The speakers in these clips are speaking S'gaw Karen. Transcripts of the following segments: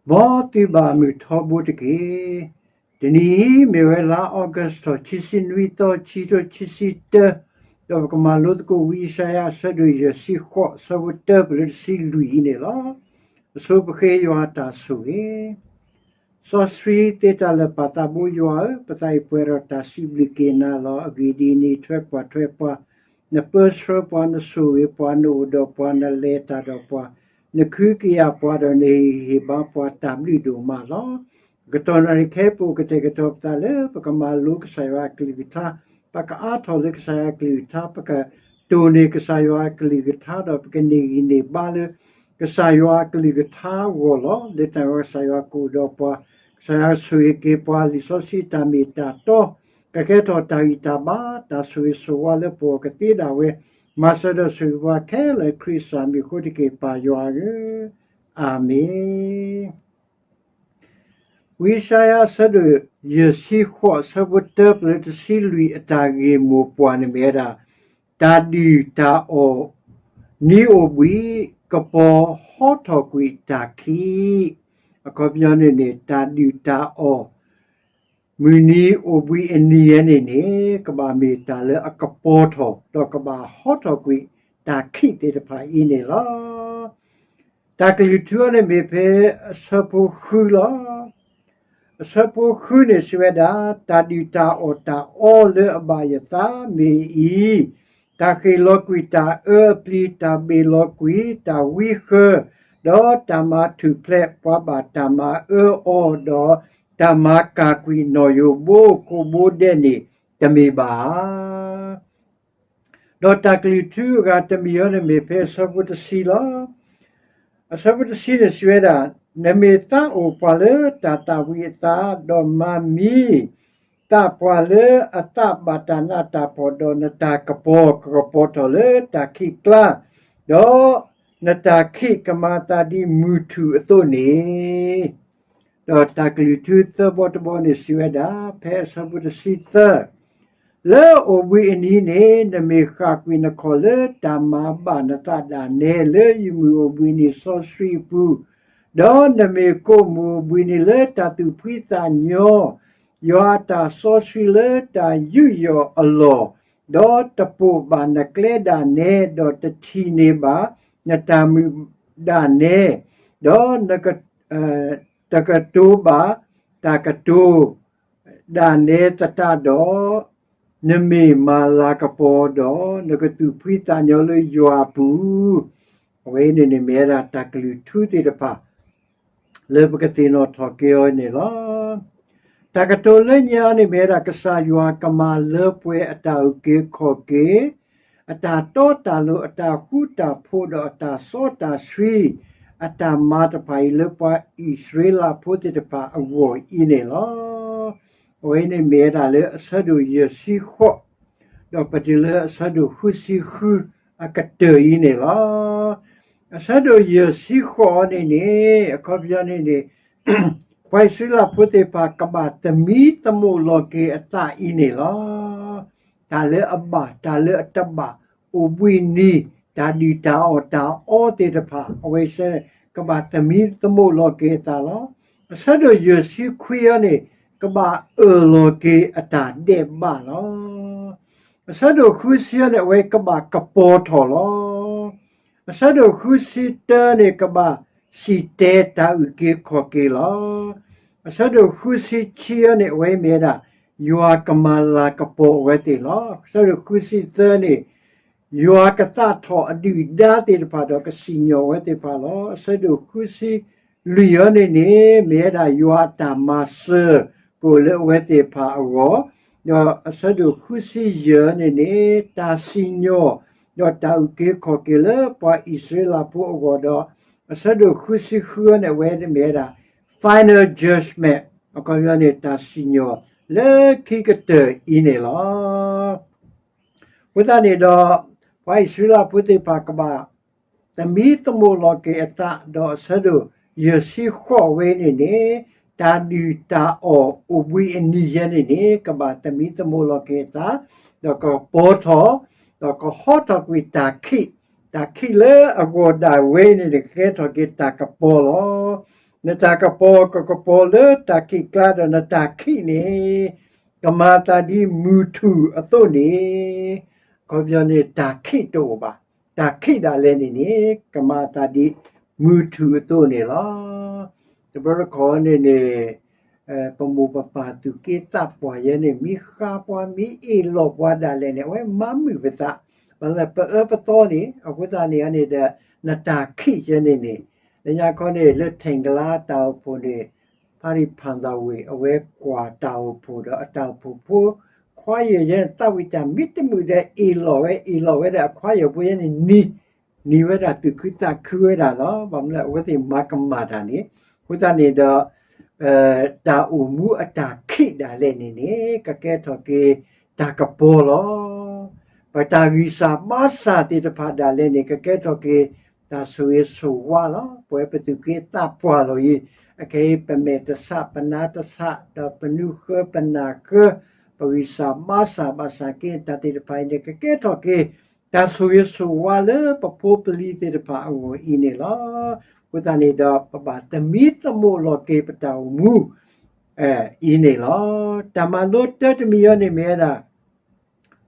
မ်သုဘၣ်မုၢ်ထီဘိတက့ၢ်. တနံၤအံၤ မ့ၢ်ဝဲလါအီကူးထီၣ် ခံဆံနွံသီ ခံကထိခံဆံတၢ, ဒီးပကမၤလိသကိးဝံယၡါယၤအဆၢဒိၣ်ယဲၢ်ဆံဃိး အဆၢဖိတၢ ပလၢတဆံလွံၢ်အံၤန့ၣ်လီၤ. အဆိပဃ့ယွၤအတၢ်ဆိၣ်ဂ့ၤ စီဆှံသ့တၢ်လၢာ် ပၢ်သးဘိယွၤဧၢ, ပသးအံၤပှဲၤဒီးတၢ်စံးဘျုးက့ၤနၤလီၤ. အဂ့ၢ်ဒ်အံၤ, နထွဲကွၢ်ထွဲပှၤ, နပၢဆှၢပှၤ, နဆိၣ်ဂ့ၤပှၤ, နအိၣ်ဒီးပှၤ, နလဲၤတၢ်ဒီးပှၤ, နခုကယာ်ပှၤ, ဒီးနဟ့ၣ်ဟ့ၣ်ဘါပှၤတၢ်ဘျုးဒိၣ်မးလီၤ. ကတီၢ်နၣ်ရံၣ်ခဲအံၤ ပကတဲာ်ကတီၤပသးလၢ ပကမၤလိကစၢ်ယွၤအကလုၢ်ကထါ, ပကအါထီၣ်လၢကစၢ်ယွၤအကလုၢ်ကထါ, ပကတိၢ်န့ၢ်ကစၢ်ယွၤအကလုၢ်ကထါ, ဒီးပကန့ၢ်ဂံၢ်န့ၢ်ဘါလၢ ကစၢ်ယွၤအကလုၢ်ကထါအဂီၢ်လီၤ. လၢတၢ်ကစၢ်ယွၤကအိၣ်ဒီးပှၤ, ကစၢ်ယွၤဆိၣ်ဂ့ၤက့ၤပှၤ, လံာ်စီဆှံအတၢ်မ့ၢ်တၢ်တီ, ကကဲထီၣ်တၢ်ဂံၢ်တၢ်ဘါ, တၢ်ဆိၣ်ဂ့ၤဆိၣ်ဝါလၢပဂီၢ်ကသ့ဒၣ်ဝဲ, မၤစၢၤဒီးဆိၣ်ဂ့ၤပှၤခဲလၢာ် ခရံာ်စၢ်မံၤအဃိတက့ၢ် ပၢ်ယွၤဧၢ, အၤမ့ၣ်. ဝံယၡါယၤအဆၢဒိၣ်ယဲၢ်ဆံဃိး အဆၢဖိတၢ ပလၢတဆံလွံၢ် အတၢ်ဂ့ၢ်မိၢ်ပှၢ်န့ၣ်မ့ၢ်ဝဲဒၣ် တၢ်ဒုၣ်တၢ်အီၣ် နံၤအိၣ်ဘှံး ကပီၤဟီထီၣ်ကွံာ်တၢ်ခံး, အခီပညီန့ၣ်န့ၣ် တၢ်ဒုၣ်တၢ်အီၣ် မုၢ်နံၤအိၣ်ဘှံးအနံၤယဲန့ၣ်န့ၣ် ကဘၣ်မ့ၢ်တၢ်လၢအကပီၤထီၣ် ဒီးကဘၣ်ဟီထီၣ်ကွံာ်တၢ်ခံးသ့ၣ်တဖၣ်အံၤန့ၣ်လီၤ. တၢ်ကလုၢ်ထူအံၤန့ၣ်မ့ၢ်ဖဲအဆၢဖိဃုလီၤ. အဆၢဖိဃုန့ၣ်စံးဝဲဒၣ်, တၢ်ဒုၣ်တၢ်အီၣ်တၢ်အီလၢအဘၣ်ယသးမ့ၢ်အံၤ, တၢ်ဃ့ၢ်လီၤကွံာ်တၢ်အၢအပျံၤ, တၢ်ဘ့ၣ်လီၤကွံာ်တၢ်ဝံဃၢၤ, ဒီးတၢ်မၤထူၣ်ဖျဲးပှၤဘၣ်တၢ်မၤအၢအီၤ, ဒီးတၢ်မၤကၢ်ကွံာ်နီၣ်ယိၤဘိကိးဘိဒဲးန့ၣ် တမ့ၢ်ဘၣ်ဧါ. ဒီးတၢ်ကလုၢ်ထူအဂၤတမံၤအံၤန့ၣ်မ့ၢ်ဖဲအဆၢဖိတဆံလီၤ. အဆၢဖိတဆံန့ၣ်စံးဝဲဒၣ်, နမ့ၢ်သးအိၣ်ပှၤလၢတၢ်သၣ်ဝံၤအသး, ဒီးမၤမံသးပှၤလၢအသးဘၣ်တၢ်နးတၢ်ဖှီၣ်, ဒီးနတၢ်ကပီၤကကပီၤထီၣ်လၢတၢ်ခံးကျါ, ဒီးနတၢ်ခံးကမၤအသးဒ်မုၢ်ထူၣ်အသိးန့ၣ် ဒီးတၢ်ကလုၢ်ထူသၢဘီတဘီန့ၣ်စံးဝဲဒၣ်, ဖဲအဆၢဖိတဆံသၢ, လၢအိၣ်ဘှံးအနံၤန့ၣ် နမ့ၢ်ဃၣ်ကွံာ်နခီၣ်လၢတၢ်မၤဘၣ်နသးဒၣ်နဲ လၢယမုၢ်အိၣ်ဘှံးနံၤစီဆှံအပူၤ, ဒီးနမ့ၢ်ကိးမုၢ်အိၣ်ဘှံးနံၤလၢတၢ်သူၣ်ဖှံသးညီ, ယွၤအတၢ်စီဆှံလၢတၢ်ယူးယီၣ်အလီၢ်, ဒီးတပိာ်ဘၣ်နကျဲဒၣ်နဲ, ဒီးတထံၣ်န့ၢ်ဘၣ်နတၢ်မုာ်ဒၣ်နဲ, ဒီး တကတိၤဘၣ်တၢ်ကတိၤ ဒၣ်နဲသတးဒီး, နမ့ၢ်မၤလၤကပီၤဒီး နကသူၣ်ဖှံသးညီလၢယွၤအပူၤ, အဝဲအံၤန့ၣ်န့ၣ်မ့ၢ်ဝဲဒၣ်တၢ်ကလုၢ်ထူသ့ၣ်တဖၣ် လၢပကသ့ၣ်နီၣ်ထီၣ်က့ၤအီၤန့ၣ်လီၤ. တၢ်ကတိၤလၢညါန့ၣ်မ့ၢ်ဝဲဒၣ် ကစၢ်ယွၤကမၤလၢပှဲၤအတၢ်အုၣ်က့ၤခီၣ်က့ၤ, အတၢ်တီတၢ်လိၤ, အတၢ်ဃူတၢ်ဖိး, ဒီးအတၢ်စီတၢ်ဆှံ, အတၢ်မၤတဖၣ်အံၤလၢပှၤအံၣ်စရ့လးဖိသ့ၣ်တဖၣ်အဂီၢ်အံၤန့ၣ်လီၤ. အဝဲအံၤန့ၣ်မ့ၢ်ဝဲဒၣ်လၢအဆၢဒိၣ်ယဲၢ်ဆံဃိး, ဒီးပတုၤလၢအဆၢဒိၣ်ဃုဆံဃုအကတၢၢ်အံၤန့ၣ်လီၤ. အဆၢဒိၣ်ယဲၢ်ဆံဃိးအံၤန့ၣ်န့ၣ် အခီပညီန့ၣ်န့ၣ် ပှၤအံၣ်စရ့လးဖိသ့ၣ်တဖၣ် ကဘၣ်သမံသမိးလီၤက့ၤအသးအံၤန့ၣ်လီၤ. တၢ်လၢအဘၣ်, တၢ်လၢအတဘၣ်, အိၣ်ဘှံးနံၤ, တၢ်ဒုၣ်တၢ်အီၣ်တၢ်အီသ့ၣ်တဖၣ် အဝဲစ့ၢ် ကဘၣ်သမံသမိးလီၤက့ၤအသးလီၤ. အဆၢဒိၣ်ယဲၢ်ဆံခွံအံၤန့ၣ် ကဘၣ်အၢၣ်လီၤက့ၤအတၢ်ဒဲးဘးလီၤ. အဆၢဒိၣ်ဃုဆံအံၤန့ၣ် အဝဲကဘၣ်ကပီၤထီၣ်လီၤ. အဆၢဒိၣ်ဃုဆံတၢန့ၣ် ကဘၣ်စံၣ်တဲၤတၢ်အုၣ်က့ၤခီၣ်က့ၤလီၤ. အဆၢဒိၣ်ဃုဆံခံအံၤန့ၣ် အဝဲမ့ၢ်ဝဲဒၣ် ယွၤကမၤလၤကပီၤအဝဲသ့ၣ်လီၤ. အဆၢဒိၣ်ဃုဆံသၢန့ၣ် ယွၤကသးထီၣ်အဒုၣ်အဒါသ့ၣ်တဖၣ်ဒီးကစံၣ်ညီၣ်အဝဲသ့ၣ်တဖၣ်လီၤ. အဆၢဒိၣ်ဃုဆံလွံၢ်အံၤန့ၣ်န့ၣ် မ့ၢ်ဝဲဒၣ်ယွၤအတၢ်မၤစၢၤကအိၣ်လၢအဝဲသ့ၣ်တဖၣ်အဂီၢ်, ဒီးအဆၢဒိၣ်ဃုဆံယဲၢ်အံၤန့ၣ်န့ၣ် တၢ်စံၣ်ညီၣ် ဒီးတၢ်အုၣ်က့ၤခီၣ်က့ၤလၢပှၤအံၣ်စရ့လးဖိအဂီၢ်ဒီး အဆၢဒိၣ်ဃုဆံဃုအံၤန့ၣ် အဝဲမ့ၢ်ဝဲဒၣ် final judgment အခီပညီန့ၣ် တၢ်စံၣ်ညီၣ်လၢခံကတၢၢ်အံၤန့ၣ်လီၤ. အဃိသတးန့ၣ်ဒီး ပှၤအံၣ်စရ့လးဖိသ့ၣ်တဖၣ်ကဘၣ်သမံသမိးလီၤက့ၤအသး ဒီးအဆၢဒိၣ်ယဲၢ်ဆံဃိးအံၤန့ၣ်န့ၣ် တၢ်ဒုၣ်တၢ်အီၣ်အိၣ်ဘှံးအနံၤယဲန့ၣ်န့ၣ် ကဘၣ်သမံသမိးလီၤက့ၤအသး ဒီးကပီၤထီၣ် ဒီးကဟီထီၣ်ကွံာ်တၢ်ခံး, တၢ်ခံးလၢအဂီၢ်ဒၣ်ဝဲအံၤန့ၣ်န့ၣ် ကကဲထီၣ်က့ၤတၢ်ကပီၤလီၤ. နတၢ်ကပီၤကကပီၤလၢတၢ်ခံးကျါဒီးနတၢ်ခံးန့ၣ် ကမၤသးဒ်မုၢ်ထူၣ်အသိးန့ၣ်, အခီပညီန့ၣ် တၢ်ခံးတအိၣ်ဘၣ်. တၢ်ခံးဒၣ်လဲာ်န့ၣ်န့ၣ် ကမၤသးဒ်မုၢ်ထူၣ်အသိးန့ၣ်လီၤ. တဘျီတခီၣ်န့ၣ်န့ၣ် ပမိၢ်ပပၢ်သူၣ်က့သးပှၢ်ယဲန့ၣ် မ့ၢ်ဃါပှၤမ့ၢ်အ့ၣ်လိာ်ပှၤဒၣ်လဲာ်န့ၣ် အဝဲမၤမုာ်ပသး, ပလၢပအၢပသီန့ၣ် အဃိသတးန့ၣ်န့ၣ်ဒီး နတၢ်ခံးယဲန့ၣ်န့ၣ် လၢညါခီန့ၣ် လၢထဲကလါတၢ်အိၣ်ဖှိၣ်န့ၣ် ဖါရံၣ်ဖၣ်သးဝ့ၢ် အဝဲကွၢ်တၢ်အိၣ်ဖှိၣ်ဒီးအတၢ်အိၣ်ဖှိၣ်ဖိ ခွါယဲၢ်ယဲန့ၣ် သးဝံၣ်တၢ်မ့ၢ်တမုာ်ဒီးအ့ၣ်လိာ်ဝဲ အ့ၣ်လိာ်ဝဲဒီးအခွါယဲၢ်ဖိယဲန့ၣ် နံၤ နံၤဝဲဒၣ်သူၣ်ခုသးခုဝဲဒၣ်လီၤ. ဘၣ်မနုၤလဲၣ် အဝဲသ့ၣ်မၤကမၣ်တၢ်န့ၣ်, အဃိသတးန့ၣ်ဒီး တၢ်အိၣ်မူအတၢ်ခံးဒၣ်လဲာ်န့ၣ်န့ၣ် ကကဲထီၣ်က့ၤတၢ်ကပီၤလီၤ. ပတၢ်ဂံၢ်စၢ်ဘါစၢ်သ့ၣ်တဖၣ်ဒၣ်လဲာ်န့ၣ် ကကဲထီၣ်က့ၤ တၢ်ဆိၣ်ဂ့ၤဆိၣ်ဝါလီၤ. ပဝဲပသူၣ်က့သးပှၢ်လီၤအံၤ, အခဲအံၤ ပမဲာ်တဆး ပနါတဆး ဒီးပနူၤဃၢပနၢ်ဃၢ, ပဂံၢ်စၢ်ဘါစၢ်ဘၣ်ဆၣ်က့ တၢ်သ့ၣ်တဖၣ်အံၤန့ၣ် ကကဲထီၣ်က့ၤ တၢ်ဆိၣ်ဂ့ၤဆိၣ်ဝါလၢပဖိပလံၤသ့ၣ်တဖၣ်အဂီၢ်အံၤန့ၣ်လီၤ. အဃိသတးန့ၣ်ဒီး ပဘၣ်သမံသမိးလီၤက့ၤပတၢ်အိၣ်မူ အံၤန့ၣ်လီၤ. တၢ်မၤလိတၢတမံၤအံၤန့ၣ်မ့ၢ်ဝဲဒၣ်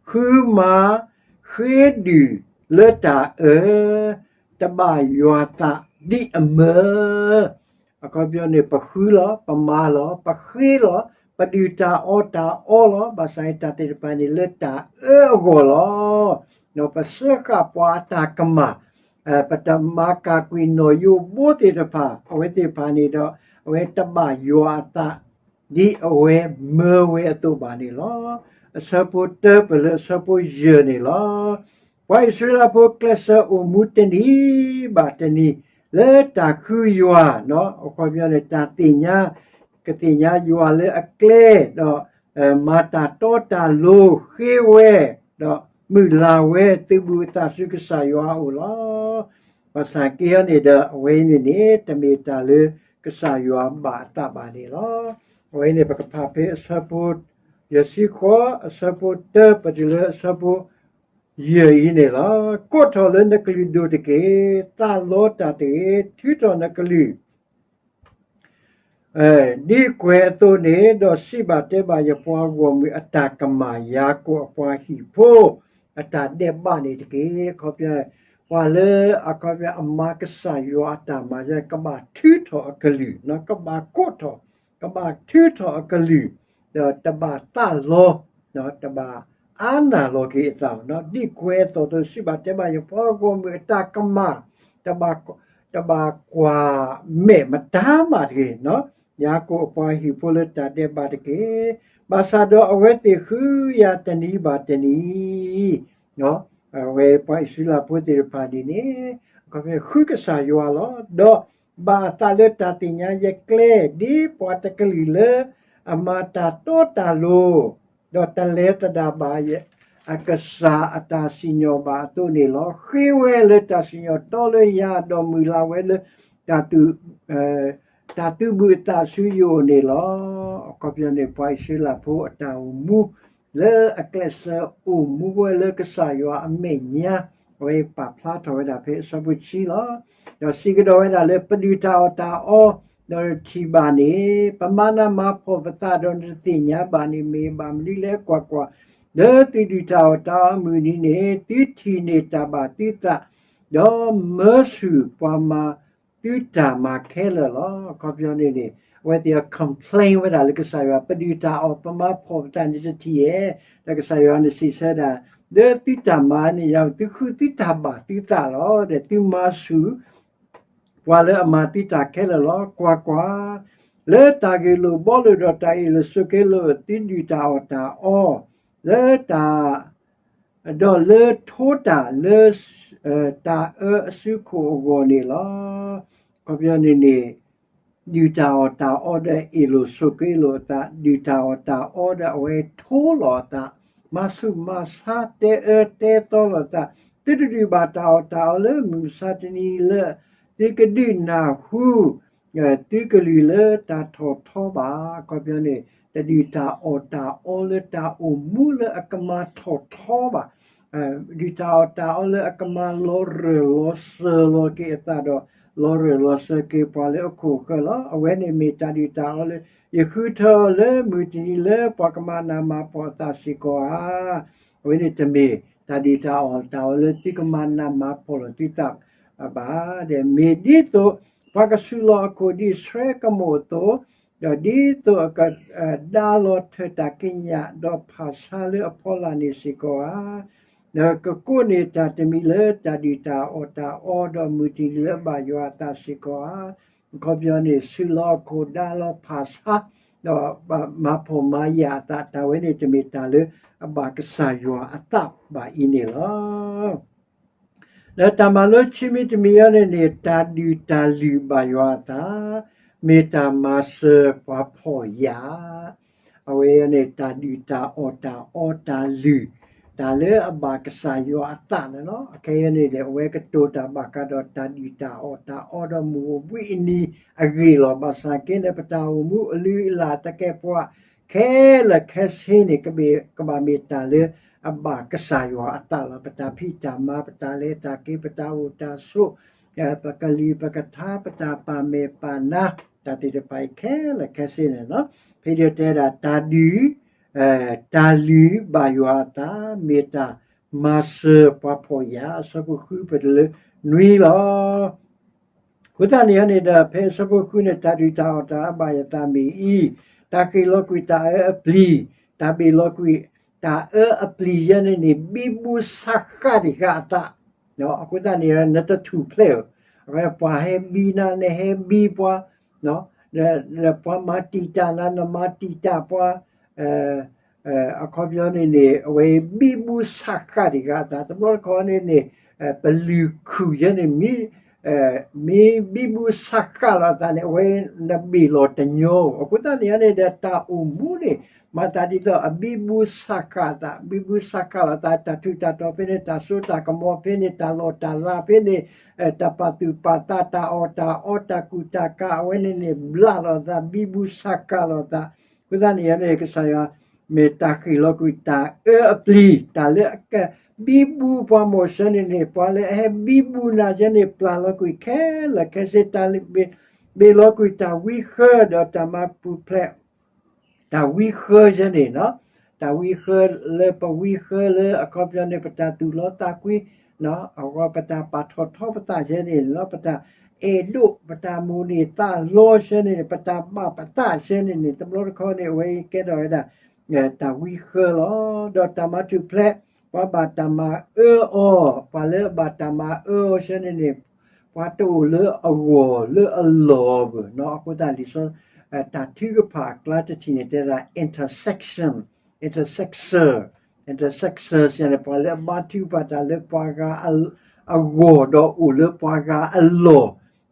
ဃုမၤဃ့ဒုၣ်လၢတၢ်အၢ, တဘၣ်ယွၤသးဒ်အမၢ, အခီပညီန့ၣ် ပဃုလီၤ, ပမၤလီၤ, ပဃ့လီၤ, ပဒုၣ်တၢ်အီၣ်တၢ်အီလီၤ. ဘၣ်ဆၣ်တၢ်သ့ၣ်တဖၣ်န့ၣ် လၢတၢ်အၢအဂီၢ်လီၤ. ဒီးပစၢဃာ်ပှၤအတၢ်ကမၣ်, ပတမၤကၣ်ကွံာ်နီၣ်ယိဘိသ့ၣ်တဖၣ် အဝဲသ့ၣ်တဖၣ်န့ၣ်ဒီး အဝဲတဘၣ်ယွၤအသး ဒ်အဝဲမၢဝဲအသိးဘၣ်န့ၣ်လီၤ. အဆၢဖိတၢပၢၢ်လၢအဆၢဖိယဲၢ်န့ၣ်လီၤ. ပှၤအံၣ်စရ့လးဖိကျဲးစၢးအိၣ်မူတနံၤဘၣ်တနံၤ လၢတၢ်ဃုယွၤ, အခီပညီန့ၣ် တၢ်သ့ၣ်ညါ, ကသ့ၣ်ညါယွၤလၢအကျဲ, ဒီးမၤတၢ်တီတၢ်လိၤဃ့ဝဲ, ဒီးမုၢ်လၢ်ဝဲ သုးဘူးအသးဆူကစၢ်ယွၤအအိၣ်လီၤ. ဘၣ်ဆၣ်က့အံၤန့ၣ်ဒီး အဝဲအံၤန့ၣ်န့ၣ် တမ့ၢ်တၢ်လၢကစၢ်ယွၤဘၣ်အသးဘၣ်န့ၣ်လီၤ. အဝဲအံၤန့ၣ် ပကဖးဖဲအဆၢဖိ ယဲၢ်ဆံဃိး အဆၢဖိတၢ ပတုၤလၢအဆၢဖိ ယဲၢ်အံၤန့ၣ်လီၤ. ကိးထီၣ်လၢနကလုၢ်ဒိၣ်တက့ၢ်, သးလီတၢ်တဂ့ၤ, ထုးထီၣ်နကလုၢ် ဒ်ကွဲးအသိးန့ၣ်, ဒီးစံးဘၣ်တဲဘၣ်ယပှၤဂီၢ်မုၢ်အတၢ်ကမၣ်, ယၤကိာ်အပှၤဟံၣ်ဖိ အတၢ်ဒဲးဘးန့ၣ်တက့ၢ်. အခီပညီ ပှၤလၢအခီပညီအမၤကစၢ်ယွၤအတၢ်မၤ ကဘၣ်ထုးထီၣ်အကလုၢ်, ကဘၣ်ကိးထီၣ်, ကဘၣ်ထုးထီၣ်အကလုၢ်, ဒီးတဘၣ်သးလီ, တဘၣ်အါနၢ်လီၤက့ၤအသး, ဒ်ကွဲးအသိးသိး စံးဘၣ်တဲဘၣ်ယပှၤဂီၢ်မုၢ်အတၢ်ကမၣ်, တဘၣ်ကွၢ်မဲာ်မတၤမးတဂ့ၤ, ယၤကိာ်အပှၤဟံၣ်ဖိလၢတၢ်ဒဲးဘးတက့ၢ်. ဘၣ်ဆၣ်ဒီးအဝဲသ့ၣ်ဃုယၤတနံၤဘၣ်တနံၤ, အဝဲပှၤအံၣ်စရ့လးဖိသ့ၣ်တဖၣ်န့ၣ်န့ၣ် အခီပညီဃုကစၢ်ယွၤလီၤ. ဒီးဘၣ်အသးလၢတၢ်သ့ၣ်ညါယကျဲ ဒ်ပှၤတကလုာ်လၢအမၤတၢ်တီတၢ်လိၤ, ဒီးတလဲၤသဒၣ်ဘၣ် အကစၢ်အတၢ်စံၣ်ညီၣ်ဘၣ်အသိးန့ၣ်လီၤ. ဃ့ဝဲလၢတၢ်စံၣ်ညီၣ်တီလၢယၤ, ဒီးမုၢ်လၢ်ဝဲလၢ တၢ်သူၣ် တၢ်သူၣ်ဘူးအသးဆူယအိၣ်န့ၣ်လီၤ. အခီပညီန့ၣ် ပှၤအံၣ်စရ့လးဖိအတၢ်အိၣ်မူ လၢအကျဲးစၢးအိၣ်မူဝဲလၢကစၢ်ယွၤအမဲာ်ညါ, အဝဲပာ်ဖျါထီၣ်ဝဲဒၣ်ဖဲအဆၢဖိဆံလီၤ. ဒီးစံးကဒီးဝဲဒၣ်လၢ ပဒုၣ်တၢ်အီၣ်တၢ်အီ ဒီးနထံၣ်ဘၣ်န့ၣ်, ပမၤနးမၤဖှီၣ်ပသးဒီးနတသ့ၣ်ညါဘၣ်န့ၣ် မ့ၢ်ဘၣ်မနုၤလဲၣ်. ကွၢ်ကွၢ်, လၢသုဒုၣ်တၢ်အီၣ်တၢ်အီအမုၢ်နံၤန့ၣ် သုထံၣ်န့ၢ်တၢ်ဘၣ်သုသး, ဒီးမၢဆူၣ်ပှၤမၤသုတၢ်မၤခဲလၢာ်လီၤ. အခီပညီန့ၣ်န့ၣ် အဝဲသ့ၣ်အ complain ဝဲဒၣ်လၢကစၢ်ယွၤ, ပဒုၣ်တၢ်အီၣ် ပမၤဖှီၣ်ပသးန့ၣ်တထံၣ်ဧါ, ဒီးကစၢ်ယွၤန့ၣ်စံးဆၢဒၣ်, လၢသုတၢ်မၤန့ၣ် ယသုဃုသုတၢ်ဘၣ်သုသးလီၤ. ဒီးသုမၤဆူၣ် ပှၤလၢအမၤသုတၢ်ခဲလၢာ်လီၤ. ကွၢ်ကွၢ်, လၢတၢ်ဂ့ၢ်လိာ်ဘှီလိာ်ဒီးတၢ်အ့ၣ်လိာ်ဆိးက့လိာ် သုဒုၣ်တၢ်အီၣ်တၢ်အီ, လၢတၢ် ဒီးလၢထိတၢ်လၢ တၢ်အၢအစုခိၣ်အဂီၢ်န့ၣ်လီၤ. အခီပညီန့ၣ်န့ၣ် ဒုၣ်တၢ်အီၣ်တၢ်အီဒီးအ့ၣ်လိာ်ဆိးက့လိာ်အသး, ဒုၣ်တၢ်အီၣ်တၢ်အီဒီးအဝဲထိလီၤအသး, မၤဆူၣ်မၤဆါ တဲအၢတဲသီလိာ်အသး, သုတဒုးဘၣ်တၢ်အီၣ်တၢ်အီလၢမုၢ်မဆါတနံၤလၢ သုကဒုးနၢ်ဟူ သုကလုၢ်လၢတၢ်ထီၣ်ထီဘၣ်. အခီပညီန့ၣ် တဒုးတၢ်အီၣ်တၢ်အီလၢတၢ်အိၣ်မူလၢအကမၤထီၣ်ထီဘၣ်, ဒုးတၢ်အီၣ်တၢ်အီလၢအကမၤလီၤရၢၢ်လီၤစၢၤလီၤက့ၤအသးဒီး လီၤရၢၢ်လီၤစၢၤက့ၤပှၤလၢအခိၣ်အဃၢၤလီၤ. အဝဲန့ၣ်မ့ၢ်တၢ်ဒုၣ်တၢ်အီလၢ ယဃုထၢအီၤလၢမုၢ်တနံၤလၢပှၤကမၤနးမၤဖှီၣ်အသးစ့ၢ်ကီးဧါ. အဝဲန့ၣ်တမ့ၢ်တၢ်ဒုၣ်တၢ်အီၣ်တၢ်အီလၢသုကမၤနးမၤဖှီၣ်လီၤသုသးဘၣ်. ဒီးမ့ၢ်ဒ်သိးပှၤကဆူးလီၤအခိၣ်ဒ်ဆှဲကမိာ်အသိး, ဒီးဒ်သိးအကဒါလီၤထၢၣ်တၢ်ကံးညာ်ဒီးဖၣ်ဆါလၢအဖီလာ်န့ၣ်စ့ၢ်ကီးဧါ. ဒီးကကိးန့ၢ်တၢ်တမံၤလၢတၢ်ဒုၣ်တၢ်အီၣ်တၢ်အီ ဒီးမုၢ်တနံၤလၢအဘၣ်ယွၤအသးစ့ၢ်ကီးဧါ. အခီပညီန့ၣ် ဆူးလီၤအခိၣ်ဒါလီၤဖၣ်ဆါ, ဒီးမၤဖှီၣ်မၤယာ်အသး တၢ်ဝဲန့ၣ်တမ့ၢ်တၢ်လၢ အဘၣ်ကစၢ်ယွၤအသးဘၣ်အံၤန့ၣ်လီၤ. ဒီးတၢ်မၤလိခံမံၤတမံၤအံၤန့ၣ်န့ၣ် တၢ်ဒုၣ်တၢ်လုၢ်ဘၣ်ယွၤအသး, မ့ၢ်တၢ်မၤစၢၤပှၤဖှီၣ်ယာ် အဝဲန့ၣ် တၢ်ဒုၣ်တၢ်အီၣ်တၢ်အီတၢ်လုၢ်, တၢ်လၢအဘၣ်ကစၢ်ယွၤအသးန့ၣ်လီၤ. အခဲအံၤန့ၣ်ဒီး အဝဲကတိၤတၢ်ဘၣ်ဃးဒီးတၢ်ဒုၣ်တၢ်အီၣ်တၢ်အီဒီးမုၢ်အိၣ်ဘှံးအနံၤအဂ့ၢ်လီၤ. ဘၣ်ဆၣ်က့န့ၣ် ပတၢ်အိၣ်မူအလုၢ်အလၢ်သကဲးပဝးခဲလၢာ်ခဲဆ့န့ၣ် ကဘၣ်မ့ၢ်တၢ်လၢအဘၣ်ကစၢ်ယွၤအသးလီၤ. ပတၢ်ဖံးတၢ်မၤ ပတၢ်လဲၤတၢ်က့ၤ ပတၢ်အိၣ်တၢ်ဆိး ပကလုၢ်ပကထါ ပတၢ်ပာ်မဲာ်ပာ်နါ တၢ်သ့ၣ်တဖၣ်အံၤခဲလၢာ်ခဲဆ့န့ၣ်လီၤ. ဖဲဒၣ်တဲဒၣ်တၢ်ဒုၣ်, တၢ်လုၢ်ဘၣ်ယွၤအသး မ့ၢ်တၢ်မၤစၢၤပှၤဖှီၣ်ယာ် အဆၢဖိဃုပတုၤလၢနွံလီၤ. အဃိသတးန့ၣ်န့ၣ်ဒီး ဖဲအဆၢဖိဃုန့ၣ် တၢ်ဒုၣ်တၢ်အီၣ်တၢ်အၢဘၣ်ယသးမ့ၢ်အံၤ, တၢ်ဃ့ၢ်လီၤကွံာ်တၢ်အၢအပျံၤ, တၢ်ဘ့ၣ်လီၤကွံာ်တၢ်အၢအပျံၤယဲန့ၣ်န့ၣ် ဘံဘူဆးဃၣ်တံၢ်ဃာ်အသး အဃိသတးန့ၣ် နတထူၣ်ဖျဲးဧၢ, ပှၤဟဲဘံနၤ နဟဲဘံပှၤ, ဒီးပှၤမၤတံာ်တာ်နၤ နမၤတံာ်တာ်ပှၤ, အခီပညီန့ၣ်န့ၣ် အဝဲဘံဘူဆးဃၣ်တံၢ်ဃာ်အသး တဘျီတခီန့ၣ်န့ၣ် ပလုၢ်ခုၣ်ယဲန့ၣ် မ့ၢ်ဘံဘူဆးဃၣ်လီၤအသးန့ၣ် အဝဲနဘ့ၣ်လီၤတညီဧိၤ. အဃိသတးန့ၣ်န့ၣ်ဒီး တၢ်အိၣ်မူန့ၣ် မၤသးဒ်သိးအဘံဘူဆးဃၣ်အသး, ဘံဘူဆးဃၣ်လီၤအသး တၢ်ထူးတၢ်တီၤဖဲန့ၣ် တၢ်စိတၢ်ကမီၤဖဲန့ၣ် တၢ်လီၢ်တၢ်လၤဖဲန့ၣ် တၢ်ပာ်သူၣ်ပာ်သး တၢ်အီၣ်တၢ်အီ တၢ်ကူၣ်တၢ်ကၤ အဝဲန့ၣ်န့ၣ် ဘျးလီၤအသး ဘံဘူဆးဃၣ်လီၤအသး. အဃိသတးန့ၣ်န့ၣ် ကစၢ်ယွၤမ့ၢ်တၢ်ဃ့ၢ်လီၤကွံာ်တၢ်အၢအပျံၤ တၢ်လၢအကဘံဘူပှၤမိၢ်စဲန့ၣ်န့ၣ် ပှၤလၢအဟဲဘံဘူနၤစဲန့ၣ် ပျၢ်လီၤကွံာ်ခဲလၢာ်ခဲဆ့ တၢ်ဘ့ၣ်လီၤကွံာ်တၢ်ဝံဃၢဒီးတၢ်မၤပူၤဖျဲး တၢ်ဝံဃၢယဲန့ၣ် တၢ်ဝံဃၢလၢပဝံဃၢလၢအခီပညီန့ၣ် ပတၢ်သူၣ်လီသးကွံ, အဝဲပတၢ်ပာ်ထီၣ်ထီပသးယဲန့ၣ်လီၤ. ပတၢ်အဲၣ်ဒိး ပတၢ်မိၣ်န့ၢ်သးလီယဲန့ၣ် ပတၢ်ဘၣ်ပသးယဲန့ၣ်န့ၣ် တဘျီတခီန့ၣ် အဝဲကဲထီၣ်ဝဲဒၣ် တၢ်ဝံဃၢလီၤ. ဒီးတၢ်မၤထူၣ်ဖျဲး ပှၤဘၣ်တၢ်မၤအၢအီၤ, ပှၤလၢအဘၣ်တၢ်မၤအၢအီၤယဲန့ၣ်န့ၣ် ပှၤတအိၣ်လၢအဂီၢ်လၢအလီၢ်ဘၣ်. အဃိသတးလံာ်စီဆှံ တၢ်ထုကဖၣ်အကျါတထံၣ်န့ၣ် တဲဒၣ် intersection, intercessor, intercessor န့ၣ် ပှၤလၢအဘါထုကဖၣ်တၢ်လၢပှၤဂၤအဂီၢ် ဒီးအိၣ်လၢပှၤဂၤအလီၢ်,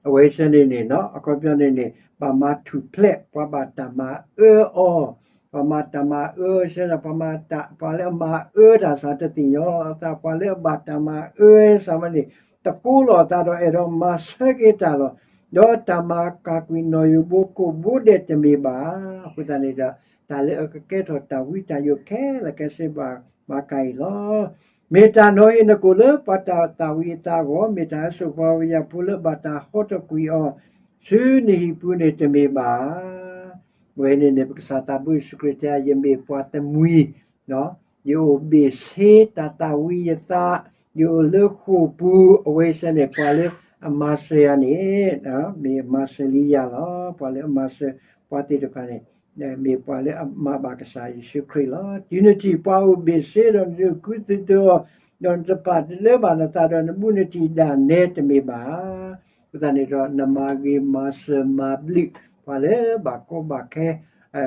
အဝဲစဲန့ၣ်န့ၣ် အခီပညီန့ၣ်န့ၣ် ဘၣ်မၤထူၣ်ဖျဲး ပှၤဘၣ်တၢ်မၤအၢအီၤ, ပှၤမၤတၢ်မၤအၢစဲဒီး ပှၤမၤတၢ် ပှၤလၢအမၤအၢတၢ်စ့ၢ်တသ့ၣ်ညါလီၤအသး, ပှၤလၢအဘၣ်တၢ်မၤအၢစ့ၢ်မ့ၢ်န့ၣ် တကိးလီၤအသးဒီးအဲၣ်ဒိးမၤဆၢက့ၤတၢ်လီၤ. ဒီးတၢ်မၤကၢ်ကွံာ်နီၣ်ယိၤဘိကိးဘိဒဲးတမ့ၢ်ဘၣ်. အဃိသတးန့ၣ်ဒီး တၢ်လၢအကကဲထီၣ်တၢ်ဝံတၢ်ယိးခဲလၢာ်ခဲဆ့ဘၣ် မၤကၤအံၤလီၤ. မ့ၢ်တၢ်နီၣ်ဂံၢ်နကိာ်လၢပှၤတၢ်သၣ်ဝံၤအသးအဂီၢ်, မ့ၢ်တၢ်ဟဲစိာ်ပှၤဝံယၢ်ဖိလၢဘၣ်တၢ်ဟီထီၣ်ကွံာ်အီၤ ဆူနဟံၣ်ပူၤန့ၣ်တမ့ၢ်ဘၣ်. ဝဲန့ၣ်န့ၣ် ပကစၢ်သးဘိယ့ၣ်ၡူးခရံာ်တဲ ယမ့ၢ်ပှၤတမှံၤ, ယအိၣ်ဘ့ၣ်ဆ့တၢ်သၣ်ဝံၤယသး, ယအိၣ်လၢဃိာ်ပူၤ, အဝဲစဲန့ၣ် ပှၤလၢအမၤစၢၤယၤန့ၣ် မ့ၢ်အမၤစၢၤလံယၤလီၤ. ပှၤလၢအမၤစၢၤပှၤသ့ၣ်တဖၣ်န့ၣ် မ့ၢ်ပှၤလၢအမၤဘၣ်ကစၢ်ယ့ၣ်ၡူးခရံာ်လီၤ. တုၤနထံၣ်ပှၤအိၣ်ဘ့ၣ်ဆ့ဒီး နဒုးကူသုတအီၤ, ဒီးနတပာ်လၢဘၣ်နသးဒီး နဘူးနတံၢ်ဒၣ်နဲတမ့ၢ်ဘၣ်. အဃိသတးန့ၣ်ဒီး နမၤဂ့ၤမၤစၢၤမၤဘျုး ပှၤလၢဘၣ်ကီဘၣ်ခဲ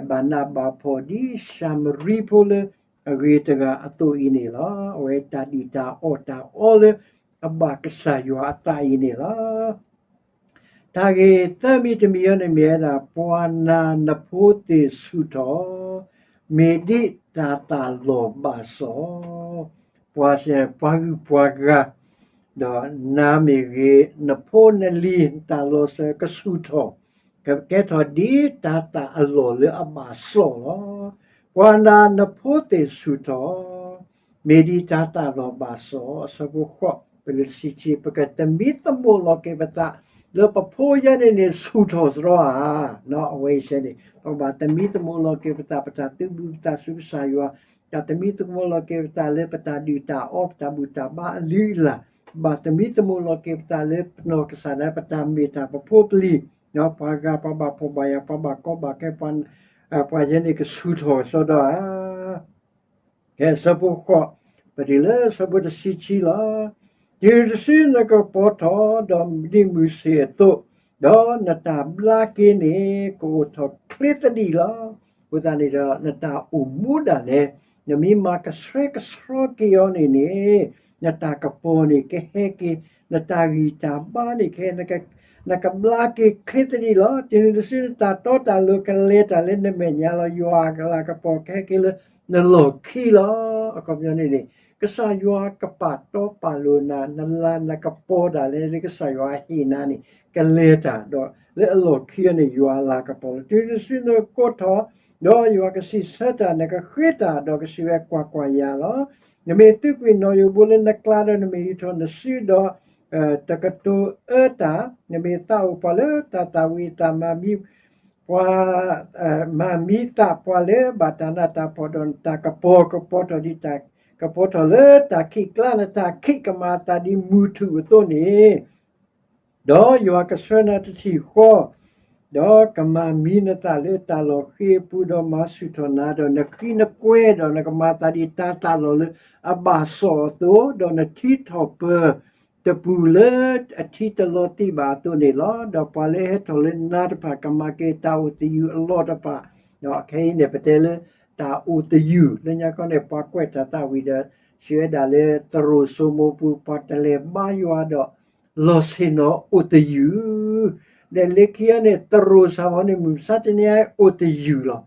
ဘၣ်နးဘၣ်ဖှီၣ်ဒ်ၡၤမရံဖိလၢအဂ့ၤတဂၤအသိးအံၤန့ၣ်လီၤ. အဝဲတၢ်ဒုၣ်တၢ်အီၣ်တၢ်အီလၢအဘၣ်ကစၢ်ယွၤအသးအံၤန့ၣ်လီၤ. တၢ်ဂ့ၢ်သၢမံၤတမံၤအံၤန့ၣ်မ့ၢ်ဝဲဒၣ် ပှၤနာ်နဖိသ့ၣ်ဆူၣ်ထီၣ်, မ့ၢ်ဒ်တၢ်သၣ်လီၤဘၣ်စီၣ်, ပှၤစဲ ပှၤဂုၤပှၤဂၤ, ဒီးနၤမ့ၢ်ဂ့ၤ နဖိနလံၤ နတၢ်လီၤစၢၤကဆူၣ်ထီၣ်, ကကဲထီၣ်ဒ်တၢ်သၣ်အလီၢ်လၢအဘၣ်စီၣ်လီၤ. ပှၤနာ်နဖိသ့ၣ်ဆူၣ်ထီၣ်, မ့ၢ်ဒ်တၢ်သၣ်လီၤဘၣ်စီၣ်, အဆၢဖိဃိး ပလၢတဆံခံ ပကသမံသမိးလီၤက့ၤပသး လၢပဖိယဲန့ၣ်န့ၣ် ဆူၣ်ထီၣ်စရီဧါ, အဝဲအံၤန့ၣ် ပကဘၣ်သမံသမိးလီၤက့ၤပသး ပတၢ်သုးဘူးသးဆူကစၢ်ယွၤ, တၢ်သမံသမိးလီၤက့ၤပသးလၢပတၢ်ဒုၣ်တၢ်အီၣ် ပတၢ်ဘူၣ်တၢ်ဘါအလုၢ်အလၢ်, ဘၣ်သမံသမိးလီၤက့ၤပသးလၢပနီၢ်ကစၢ်ဒၣ် ပတၢ်မ့ၢ်တၢ် ပဖိပလံၤ, ပှၤဂၤ ပှၤဘၣ်ဖှီၣ်ဘၣ်ယာ် ပှၤဘၣ်ကီဘၣ်ခဲ ပှၤ ပှၤယဲန့ၣ်ကဆူၣ်ထီၣ်ကစီဒီဧါ. ကဲ ဆၢဖိဃိး, ပတုၤလၢဆၢဖိတဆံခံလီၤ. တုၤနုၤတစုနကပီၤထီၣ် ဒီးဒ်မုၢ်ဆ့ၣ်အသိး, ဒီးနတၢ်ဘျါက့ၤန့ၣ် ကအိၣ်ထီၣ်ချ့သဒံးလီၤ. အဃိသတးန့ၣ်ဒီး နတၢ်အိၣ်မူဒၣ်လဲာ် နမ့ၢ်မၤကဆှဲကဆှီက့ၤအီၤန့ၣ်န့ၣ် နတၢ်ကပီၤန့ၣ်ကဟဲက့ၤ, နတၢ်ဂံၢ်တၢ်ဘါန့ၣ်ကဟဲ, နကဘျါက့ၤချ့သဒံးလီၤ. တုၤနုၤတစု နတၢ်တီတၢ်လိၤကလဲၤတၢ်လၢနမဲာ်ညါလီၤ. ယွၤအလၤကပီၤကဟဲက့ၤလၢနလီၢ်ခံလီၤ. အခီပညီန့ၣ်န့ၣ် ကစၢ်ယွၤကပာ်တီပာ်လိၤနၤ, နလၤနကပီၤဒၣ်လဲာ်လၢ ကစၢ်ယွၤဟ့ၣ်နၤန့ၣ် ကလဲၤတၢ်ဒီး လၢအလီၢ်ခံအီၤန့ၣ် ယွၤအလၤကပီၤလီၤ. တုၤနုၤတစုနကကိးထီၣ်, ဒီးယွၤကစံးဆၢတၢ်, နကဃ့တၢ်ဒီးကစံးဝဲ ကွၢ်ကွၢ်ယၤလီၤ. နမ့ၢ်သုးကွံာ်နီၣ်ယိးဘိလၢနကျါဒီး နမ့ၢ်ယူာ်ထီၣ်နစုဒီး တကတိၤအၢတၢ်, နမ့ၢ်သးအိၣ်ပှၤလၢတၢ်သၣ်ဝံၤအသး မၤမံ ပှၤ မၤမံသးပှၤလၢဘၣ်တၢ်နးတၢ်ဖှီၣ်ဒီး နတၢ်ကပီၤကပီၤထီၣ်ဒ်တၢ်ကပီၤထီၣ်လၢတၢ်ခံးကျါ, နတၢ်ခံးကမၤအသးဒ်မုၢ်ထူၣ်အသိးန့ၣ်, ဒီးယွၤကဆှၢနၤတထံၣ်ဃီ, ဒီးကမၤမံနသးလၢတၢ်လီၢ်ဃ့အပူၤ, ဒီးမၤဆူၣ်ထီၣ်နၤ, ဒီးနဃံနကွဲ, ဒီးနကမၤသးဒ်တၢ်သးလီၤလၢအဘၣ်စီၣ်အသိး, ဒီးနထံထီၣ်ပၢၤ တပူၤလၢအထံတလီၤသံးဘၣ်အသိးန့ၣ်လီၤ. ဒီးပှၤလၢအဟဲထီၣ်လၢနၤတဖၣ် ကမၤက့ၤတၢ်အိၣ်သယုၢ်အလီၢ်တဖၣ်, ဒီးခဲအံၤန့ၣ် ပတဲလၢတၢ်အိၣ်သယုၢ်, လၢညါခီန့ၣ် ပှၤကွဲးတၢ်သးဝံၤဒီး စံးဝဲဒၣ်လၢ သရိာ်စိမိၤပူၤ ပှၤတလဲၤဘါယွၤဒီး လီၤဆ့ၣ်နီၤအိၣ်သယုၢ်, ဒီးလၢခံအံၤန့ၣ် သရိာ်စ့ၢ်ကီးန့ၣ် မုၢ်မဆါတနံၤအံၤအိၣ်သယုၢ်လီၤ.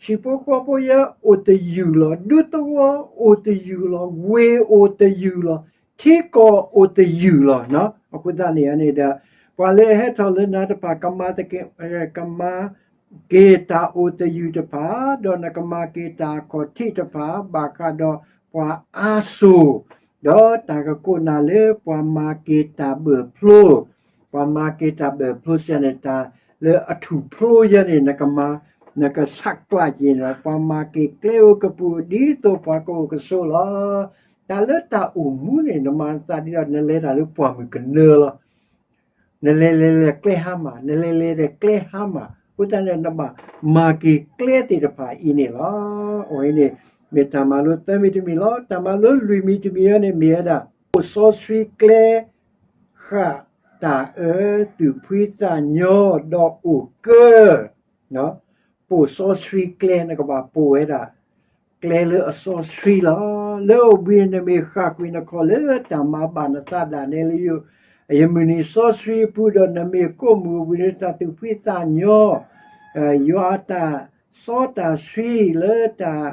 ဟံၣ်ဖိဃီဖိယဲအိၣ်သယုၢ်လီၤ. ဒူသဝီအိၣ်သယုၢ်လီၤ. ဝ့ၢ်အိၣ်သယုၢ်လီၤ. ထံကီၢ်အိၣ်သယုၢ်လီၤ. အဃိသတးန့ၣ်န့ၣ်ဒီး ပှၤလၢအဟဲထီၣ်လၢနၤတဖၣ် ကမၤသက့, ကမၤက့ၤတၢ်အိၣ်သယုၢ်တဖၣ်, ဒီးနကမၤက့ၤတၢ်အခီၣ်ထံးတဖၣ် ဘၣ်ဃးဒီးပှၤအါစိၤ, ဒီးတၢ်ကကိးနၤလၢပှၤမၤက့ၤတၢ်ဘၢၣ်ဖျိ, ပှၤမၤက့ၤတၢ်ဘၢၣ်ဖျိစ့ၢ်န့ၣ် တၢ်လၢအထူၣ်ဖျိယဲန့ၣ် နကမၤ, နကဆးကျးက့ၤန့ၣ်လီၤ. ပှၤမၤက့ၤကျဲအိၣ်ကပူၤ ဒ်သိးပှၤကအိၣ်ကဆိးလီၤ. တၢ်လၢတၢ်အိၣ်မူန့ၣ် နမၤနသးဒ်သိး နလဲၤတၢ်လၢပှၢ်မုၢ်ကနၢလီၤ. နလဲၤလဲၤလဲၤကျဲဟါမၢ်, နလဲၤလဲၤလဲၤကျဲဟါမၢ်, အဃိသတးန့ၣ် နဘၣ်မၤက့ၤကျဲသ့ၣ်တဖၣ်အံၤန့ၣ်လီၤ. အဝဲအံၤန့ၣ် မ့ၢ်တၢ်မၤလိသၢမံၤတမံၤလီၤ. တၢ်မၤလိလွံၢ်မံၤတမံၤအံၤန့ၣ် မ့ၢ်ဝဲဒၣ် ပိာ်စီဆှံကျဲ ဃၣ်တၢ်အၢ သူၣ်ဖှံသးညီ ဒီးအိၣ်ကၢ ပိာ်စီဆှံကျဲ နကဘၣ်ပိာ်ဝဲဒၣ် ကျဲလၢအစီဆှံလီၤ. လၢအိၣ်ဘှံးန့ၣ် နမ့ၢ်ဃၣ်ကွံာ်နခီၣ်လၢတၢ်မၤဘၣ်နသးဒၣ်နဲလၢ ယမုၢ်နံၤစီဆှံအပူၤ ဒီးနမ့ၢ်ကိးမုၢ်အိၣ်ဘှံးလၢတၢ်သူၣ်ဖှံသးညီ, ယွၤအတၢ်စီတၢ်ဆှံလၢတၢ်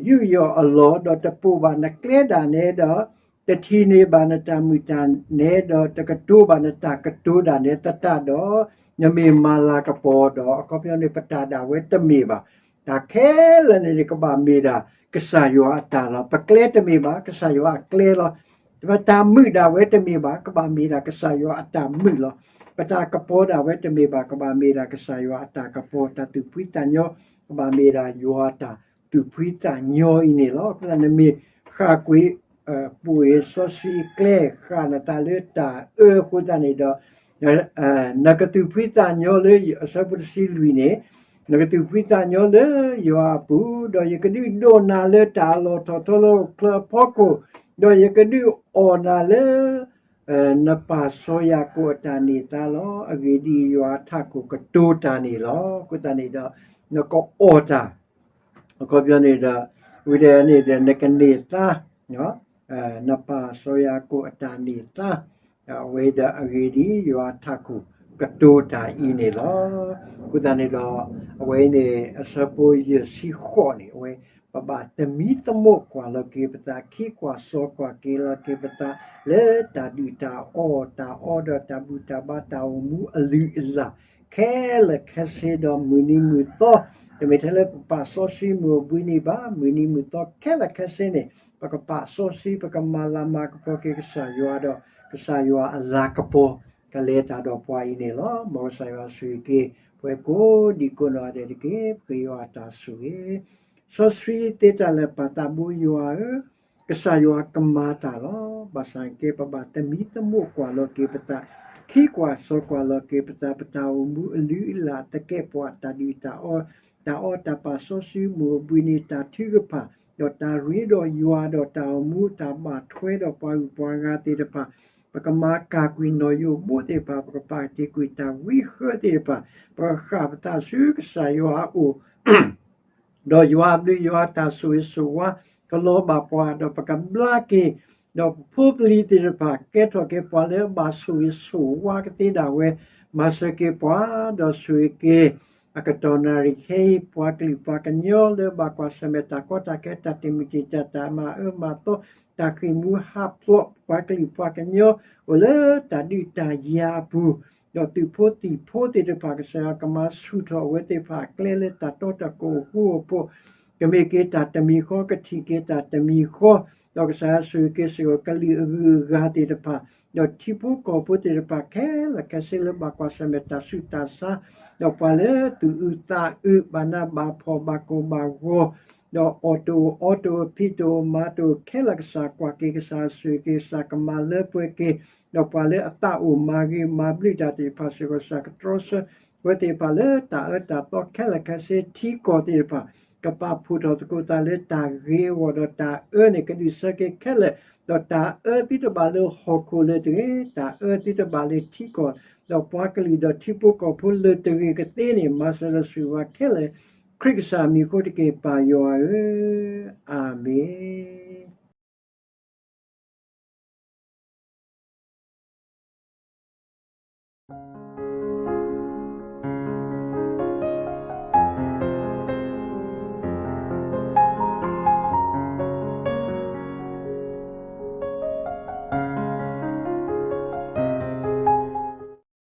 ယူးယီၣ်အလီၢ် ဒီးတပိာ်ဘၣ်နကျဲဒၣ်နဲဒီး တထံၣ်န့ၢ်ဘၣ်နတၢ်မုၢ်တၢ်နဲ ဒီးတကတိၤဘၣ်နတၢ်ကတိၤဒၣ်နဲသတးဒီး နမ့ၢ်မၤလၤကပီၤဒီး အခီပညီန့ၣ် ပတၢ်ဒၣ်ဝဲတမ့ၢ်ဘၣ်. တၢ်ခဲလၢာ်န့ၣ်န့ၣ် ကဘၣ်မ့ၢ်ဒၣ်ကစၢ်ယွၤအတၢ်လီၤ. ပကျဲတမ့ၢ်ဘၣ် ကစၢ်ယွၤအကျဲလီၤ. ပတၢ်မုာ်ဒၣ်ဝဲတမ့ၢ်ဘၣ် ကဘၣ်မ့ၢ်ဒၣ်ကစၢ်ယွၤအတၢ်မုာ်လီၤ. ပတၢ်ကပီၤဒၣ်ဝဲတမ့ၢ်ဘၣ် ကဘၣ်မ့ၢ်ဒၣ်ကစၢ်ယွၤအတၢ်ကပီၤ, တၢ်သူၣ်ဖှံသးညီ ကဘၣ်မ့ၢ်ဒၣ်ယွၤအတၢ်သူၣ်ဖှံသးညီအံၤန့ၣ်လီၤ. အဃိသတးနမ့ၢ်ဃၣ်ကွံာ် ပိာ်စီဆှံကျဲ ဃၣ်နသးလၢတၢ်အၢအဃိသတးန့ၣ်ဒီး နကသူၣ်ဖှံသးညီလၢ အဆၢဖိတဆံလွံၢ်န့ၣ်, နကသူၣ်ဖှံသးညီလၢယွၤအပူၤ, ဒီးယကဒုးဒိးနၤလၢတၢ်အလီၢ်ထီၣ်ထီလၢဟီၣ်ခိၣ်ချၢအဖီခိၣ်, ဒီးယကဒုးအီၣ်နၤလၢ နပၢ်စီၤယၤကိာ်အတၢ်န့ၢ်သါလီၤ. အဂ့ၢ်ဒ်အံၤ, ယွၤအထးခိၣ်ကတိၤတၢ်န့ၣ်လီၤ. အဃိသတးန့ၣ်ဒီး နကအီၣ်တၢ် အခီပညီန့ၣ်ဒီး ဝံၤဒီးန့ၣ်ဒီး နကန့ၢ်သါ နပၢ်စီၤယၤကိာ်အတၢ်န့ၢ်သါ, အဝဲဒီးအဂ့ၢ်ဒ်အံၤ ယွၤအထးခိၣ်ကတိၤတၢ်အံၤန့ၣ်လီၤ. အဃိသတးန့ၣ်ဒီး အဝဲအံၤန့ၣ် အဆၢဖိယဲၢ်ဆံဃိးန့ၣ် အဝဲ ပဘၣ်သမံသမိးကွၢ်လီၤက့ၤပသး ခံကွၢ်စီကွၢ်က့ၤလီၤက့ၤပသး လၢတၢ်ဒုၣ်တၢ်အီၣ်တၢ်အီဒီးတၢ်ဘူၣ်တၢ်ဘါ တၢ်အိၣ်မူအလုၢ်အလၢ် ခဲလၢာ်ခဲဆ့ဒီး မုၢ်နံၤမုၢ်သီ, တမ့ၢ်ထဲလၢပပာ်စီဆှံမုၢ်အိၣ်ဘှံးနံၤဘၣ်, မုၢ်နံၤမုၢ်သီခဲလၢာ်ခဲဆ့န့ၣ် ပကပာ်စီဆှံ ပကမၤလၤမၤကပီၤက့ၤကစၢ်ယွၤဒီး ကစၢ်ယွၤအလၤကပီၤ ကလဲၤတၢ်ဒီးပှၤအံၤန့ၣ်လီၤ. မ်ကစၢ်ယွၤဆိၣ်ဂ့ၤက့ၤ ပဝဲကိးဒံကိးနီၢ်ဂၤဒဲးတက့ၢ်. ပဃ့ယွၤအတၢ်ဆိၣ်ဂ့ၤ စီဆှံသ့တၢ်လၢာ် ပၢ်သးဘိယွၤဧၢ, ကစၢ်ယွၤကမၤတၢ်လီၤ. ဘၣ်ဆၣ်က့ ပဘၣ်သမံသမိးကွၢ်လီၤက့ၤပသး, ခံကွၢ်စီကွၢ်လီၤက့ၤပသး, ပတၢ်အိၣ်မူအလုၢ်အလၢ် သကဲးပဝး တၢ်ဒုၣ်တၢ်အီ, တၢ်အီတၢ်ပာ်စီဆှံမူးအဘှံးနံၤ တၢ်ထုကဖၣ်, ဒီးတၢ်ရ့ဒီးယွၤ ဒီးတၢ်အိၣ်မူ တၢ်ဘၣ်ထွဲဒီးပှၤဂုၤပှၤဂၤသ့ၣ်တဖၣ်, ပကမၤကၢ်ကွံာ်နီၣ်ယိးဘိသ့ၣ်တဖၣ်, ပကပာ်တ့ၢ်ကွံာ်တၢ်ဝံဃၢသ့ၣ်တဖၣ်, ပကဃၣ်ပသးဆူကစၢ်ယွၤအအိၣ် ဒီးယွၤအဘျုးယွၤအတၢ်ဆိၣ်ဂ့ၤဆိၣ်ဝါ ကလီၤဘၣ်ပှၤ, ဒီးပကဘျါက့ၤ, ဒီးပဖိပလံၤသ့ၣ်တဖၣ် ကဲထီၣ်က့ၤပှၤလၢအဘၣ်ဆိၣ်ဂ့ၤဆိၣ်ဝါကသ့ဒၣ်ဝဲ, မၤစၢၤက့ၤပှၤ, ဒီးဆိၣ်ဂ့ၤက့ၤ အကတီၢ်နၣ်ရံၣ်ခဲအံၤ ပှၤကလုာ်ပှၤကညီလၢဘၣ်ကွၢ်ဆၢၣ်မဲာ်တၢ်ကီတၢ်ခဲ တၢ်တမုာ်တံာ်တာ် တၢ်မၤအၢမၤသီ တၢ်ဃ့ၢ်မှံဟးဖျိး ပှၤကလုာ်ပှၤကညီ အိၣ်လၢတၢ်ဒုးတၢ်ယၤအပူၤ, ဒီးသုးဖိသံၣ်ဖိသ့ၣ်တဖၣ် ကစၢ်ယွၤကမၤဆူၣ်ထီၣ်အဝဲသ့ၣ်တဖၣ်အကျဲလၢတၢ်တီတၢ်ကိးအဃိအဖိ, ကမ့ၢ်က့ၤတၢ်တမံၤဃီ ကထံၣ်က့ၤတၢ်တမံၤဃီ, ဒီးကစၢ်ယွၤဆိၣ်ဂ့ၤက့ၤစ့ၢ်ကီး ကလုာ်အဂုၤအဂၤသ့ၣ်တဖၣ်, ဒီးထံဖိကီၢ်ဖိသ့ၣ်တဖၣ်ခဲလၢာ်ခဲဆ့လၢဘၣ်ကွၢ်ဆၢၣ်မဲာ်တၢ်ဆူးတၢ်ဆါ, ဒီးပှၤလၢသူၣ်အုးသးအုး ဘၣ်နးဘၣ်ဖှီၣ် ဘၣ်ကိၢ်ဘၣ်ဂီၤ, ဒီးအီၣ်တအိၣ်အီတအိၣ် ဖံးတအိၣ်မၤတအိၣ်ခဲလၢာ် ကစၢ်ကွၢ်က့ၤ ကစၢ်ဆိၣ်ဂ့ၤက့ၤ ကစၢ်ကမၤလၢပှဲၤက့ၤ, ဒီးပှၤလၢအသးအိၣ်မၤဂ့ၤမၤဘျုးတၢ်သ့ၣ်တဖၣ်စ့ၢ်ကီး ကစၢ်ကတြီဆၢ အဝဲသ့ၣ်တဖၣ်လၢတၢ်အၢတၢ်သီခဲလၢာ်ခဲဆ့ ထံကီၢ်သ့ၣ်တဖၣ် ကပာ်ဖှိၣ်ထီၣ်သကိးသးလၢတၢ်ဂ့ၤအဂီၢ် ဒီးတၢ်အၢန့ၣ် ကဒုးဆၢက့ၤခဲလၢာ်, ဒီးတၢ်အၢသုတဘၣ်လၢဟီၣ်ခိၣ်လၢတဂ့ၤ, တၢ်အၢသုတဘၣ်လၢထံကီၢ်, ဒီးပှၤကလုာ်ဒီးထံဖိကီၢ်ဖိလၢတဂ့ၤကသ့န့ၣ် မၤစၢၤဒီးဆိၣ်ဂ့ၤဘၣ်ခဲလၢာ်, ခရံာ်ကစၢ်မံၤအဃိတက့ၢ် ပၢ်ယွၤဧၢ, အၤမ့ၣ်.